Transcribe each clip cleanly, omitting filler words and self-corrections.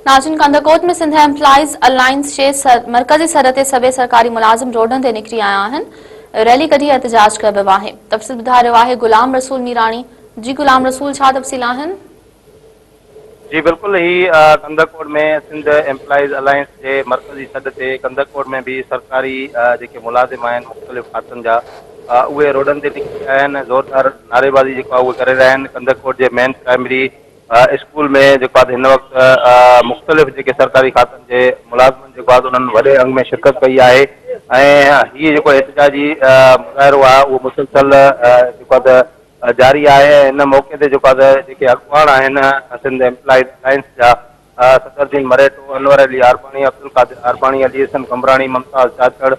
ناظرين Kandhkot ۾ Sindh employees alliance جي مرڪزي سڏ تي سوين سرڪاري ملازم روڊن تي نڪري آيا آهن ريلي ڪڍي احتجاج ڪيو ويو آهي تفصيل ٻڌائي رهيو آهي غلام رسول ميراڻي جي غلام رسول ڇا تفصيل آهن. جي بلڪل هي ڪنڌڪوٽ ۾ سنڌ ايمپلائيز الائنس جي مرڪزي سڏ تي ڪنڌڪوٽ ۾ به سرڪاري جيڪي ملازم آهن مختلف کاتن جا اهي روڊن تي نڪري آيا آهن زوردار نعريبازي جيڪو آهي اهي ڪري رهيا آهن ڪنڌڪوٽ جي مين پرائمري اسڪول ۾ جيڪو آهي هن وقت مختلف جيڪي سرڪاري کاتن جي ملازمن جيڪو آهي انهن وڏي انگ ۾ شرڪت ڪئي آهي ۽ هي جيڪو احتجاجي مظاهرو آهي اهو مسلسل جيڪو آهي ته جاري آهي ۽ ان موقعي تي جيڪو آهي ته جيڪي اڳواڻ آهن سنڌ ايمپلائيز الائنس جا صدر الدين مريٽو، انور علي عارباڻي، عبدالقادر عارباڻي، علي حسن قمبراڻي، ممتاز چاچڙ،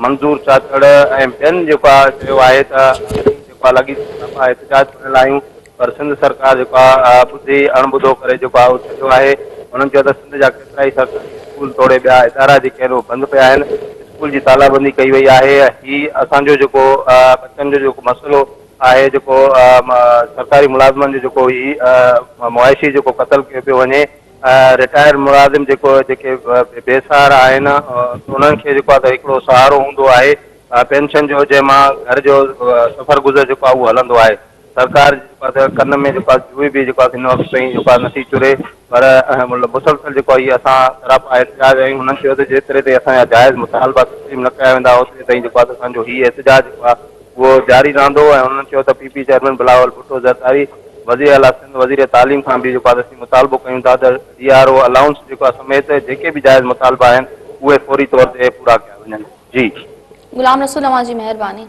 منظور چاچڙ ۽ ٻين جيڪو آ چيو آهي ته اسين جيڪو آ لڳي سراپا احتجاج بڻيل آهيون پر سنڌ سرڪار جيڪو آ ٻڌي اڻ ٻڌو ڪري جيڪو آ اهو ڇڏيو آهي هنن چيو ته سنڌ جا ڪيترائي سرڪاري اسڪول توڙي ٻيا ادارا جيڪي آهن اهي بند پيا آهن اسڪول جي تالا بندي ڪئي وئي آهي هي اسان جو جيڪو ٻچن جو جيڪو مسئلو آهي جيڪو سرڪاري ملازمن جو جيڪو هي معاشي جيڪو قتل ڪيو پيو وڃي رٽائرڊ ملازم جيڪو جيڪي بي سهارا آهن انهن کي جيڪو آهي ته هڪڙو سهارو هوندو آهي پينشن جو جنهن مان گهر جو سفر گذر جيڪو آهي اهو هلندو آهي سرڪار جيڪو آهي ته ڪن ۾ جيڪو آهي جوئي به جيڪو آهي هن وقت تائين جيڪو آهي نٿي چري پر مسلسل جيڪو آهي اسان سراپا احتجاج آهيون هنن چيو ته جيتري تائين اسان جا جائز مطالبا تسليم نه ڪيا ويندا اوتري تائين جيڪو آهي ته اسان جو هي احتجاج جيڪو آهي اهو جاري رهندو ۽ هنن چيو ته P P chairman Bilawal Bhutto Zardari, وزير اعليٰ سنڌ، وزير تعليم کان به جيڪو آهي اسين مطالبو ڪيون ٿا ته ڊي آر او الائونس جيڪو آهي سميت جيڪي به جائز مطالبا آهن اهي فوري طور تي پورا ڪيا وڃن. جي. غلام رسول اوهان جي مهرباني.